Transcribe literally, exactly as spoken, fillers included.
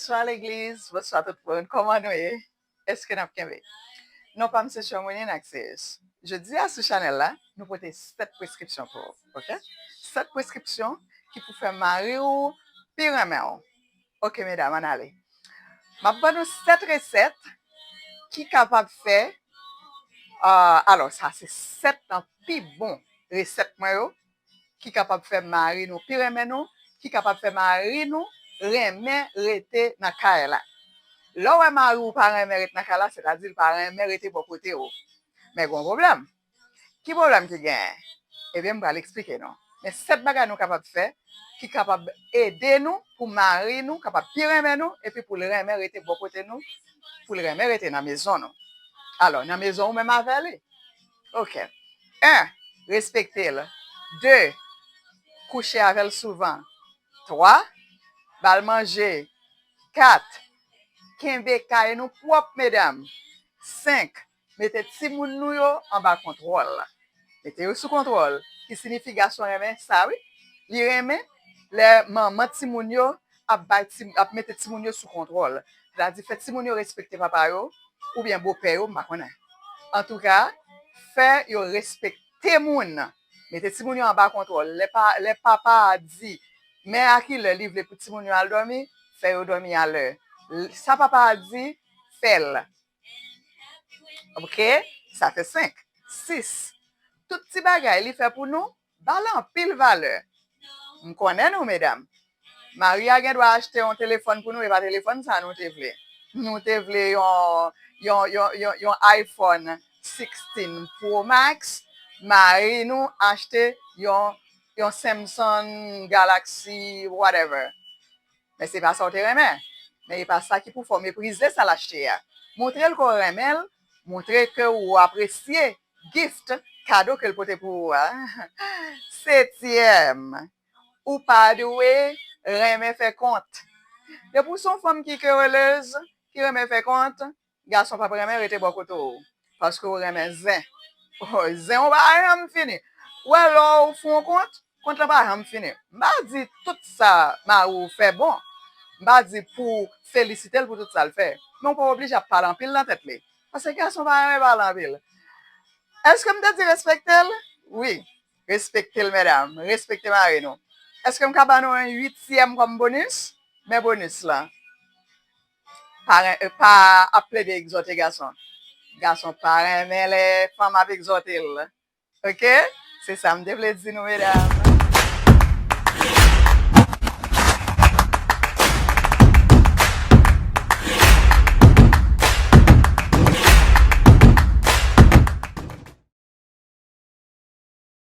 Bonswa legliz, bonswa tout moun. Kòman nou ye? Èske n ap kenbe? Non pa m se Shermonie Naxius. Jodi a sou chanèl la, nou pote sèt preskripsyon pou ou, oke? Sèt preskripsyon ki pou fè mari w pi renmen w. Oke, medam, ann ale. M ap ban nou sèt resèt ki kapab fè, ah, alò, sa se sèt nan pi bon resèt mwen yo, ki kapab fè mari nou pi renmen nou, ki kapab fè mari nou renmen rete nan kay la. Lè w wè mari w pa renmen rete nan kay la, sètadi l pa renmen rete bò kote w. Men gen yon pwoblèm. Ki pwoblèm ki genyen? Ebyen, m pral eksplike nou. Men sèt bagay nou kapab fè ki kapab ede nou pou mari nou kapab pi renmen nou epi pou l renmen rete bò kote nou, pou l renmen rete nan mezon nou. Alò, nan mezon ou menm avè li. Oke. En, respekte l. De, kouche avè l souvan. Twa, ba l manje. Kat, kenbe kay nou pwòp, medam. Senk, mete timoun nou yo anba kontwòl. Mete yo sou kontwòl, ki siyifi gason renmen sa, wi. Li renmen lè manman timoun yo ap bay ti, ap mete timoun yo sou kontwòl. Sètadi fè timoun yo respekte papa yo, oubyen bopè yo, m pa konnen. Antouka, fè yo respekte moun. Mete timoun yo anba kontwòl. Lè pa, lè papa a di, men a kilè li vle pou timoun yo al dòmi, fè yo dòmi alè. L-, sa papa a di, fè l. Oke? Sa fè senk. Sis, tout ti bagay li fè pou nou, ba l anpil valè. M konnen nou, medam. Mari a gen dwa achte yon telefòn pou nou, e pa telefòn sa nou te vle. Nou te vle yon, yon, yon, yon, yon iPhone sixteen Pro Max. Mari nou achte yon, yon Samsung Galaxy, whatever. Men se pa sa w te renmen. Men e pa sa ki pou fè w meprize sa l achte a. Montre l ke w renmen l, montre ke w apresye gift, kado ke l pote pou ou a. Setyèm, ou pa dwe renmen fè kont. Depi w se yon fanm ki kerelez, ki renmen fè kont, gason p ap renmen rete bò kote w, paske w renmen zen. Oh, zen w pa janm fini. Ou wè lè w fè yon kont, kont lan pa janm fini. M pa di tout sa mari w fè bon. M pa di pou w felisite l pou tout sa l fè. Men w pa oblije ap pale anpil nan tèt li. Paske gason pa renmen pale anpil. Èske m te di respekte l? Wi. Respekte l, medam. Respekte mari nou. Èske m ka ba nou yon uityèm kòm bonis? Men bonis lan. Pa, pa ap plede egzòte gason. Gason pa renmen lè fanm ap egzòte l. Oke? Se sa m te vle di nou, medam.